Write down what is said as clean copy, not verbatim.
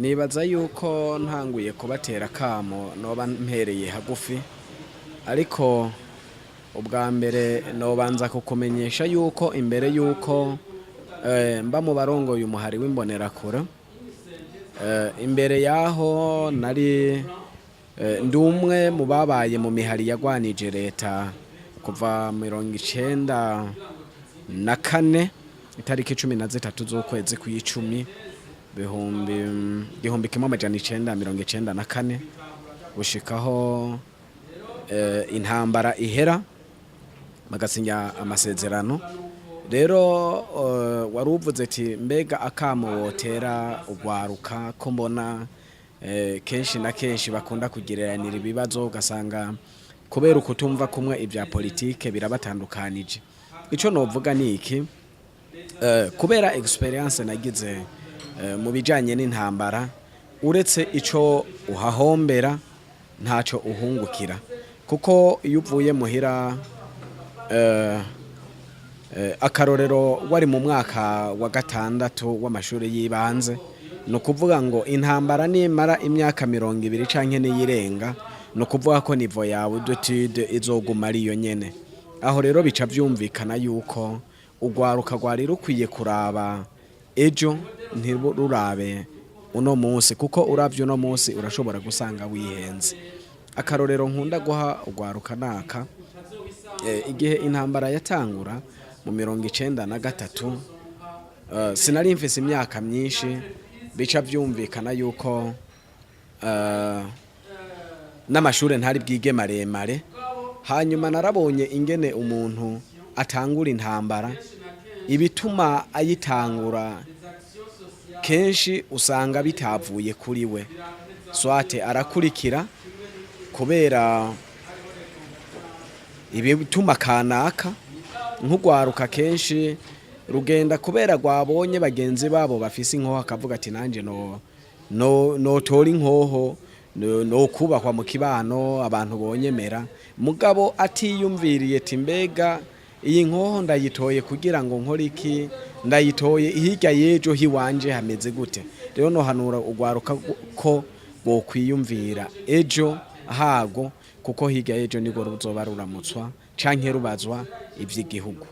Nibaza yuko ntanguye kubatera akamo noba mpereye hagufi, ariko ubwa mbere nobanza kukumenyesha yuko imbere yuko mba mu barongoye umuhari w'Imbonerakure, imbere yaho nari ndi umwe mu babaye mu mihari yagwanije leta kuva 94, itariki 13 z'ukwezi kw'icumi 1994, gushikaho intambara ihera bagasinya amasezerano. Rero wari uvuze ati: "Mbega akamo wotera ugwaruka ko mbona kenshi na kenshi bakunda kugiranira ibibazo, ugasanga kubera ukutumva kumwe ibya politike birabatandukanije?" Ico novuga ni iki: kubera expérience nagize mu bijanye n'intambara, uretse ico uhahombera ntaco uhungukira, kuko iyo uvuye muhira, akarorero wari mu mwaka wa gatandatu w'amashuri y'ibanze, ni ukuvuga ngo intambara nimara imyaka 20 canke niyirenga, ni ukuvuga ko niveau yawe d'étude izoguma ariyo nyene. Aho rero bica vyumvikana yuko urwaruka rwari rukwiye kuraba ejo, ntirurabe uno munsi, kuko uravye uno munsi urashobora gusanga wihenze. Akarorero nkunda guha urwaruka naka: igihe intambara yatangura mu 93, sinari mfise imyaka myinshi, bica vyumvikana yuko n'amashure ntari bwige maremare. Hanyuma narabonye ingene umuntu atangura intambara, ibituma ayitangura kenshi usanga bitavuye kuri we, soit arakurikira kubera ibituma kanaka. Nk'urwaruka kenshi rugenda kubera rwabonye bagenzi babo bafise inkoho, akavuga ati: "Nanje no notora inkoho, no kubahwa mu kibano, abantu bonyemera." Mugabo atiyumviriye ati: "Mbega iyi nkoho ndayitoye kugira ngo nkore iki? Ndayitoye hirya y'ejo hiwanje hameze gute?" Rero nohanura urwaruka ko bokwiyumvira ejo hago, kuko hirya y'ejo nibwo ruzoba ruramutswa canke rubazwa ivy'igihugu.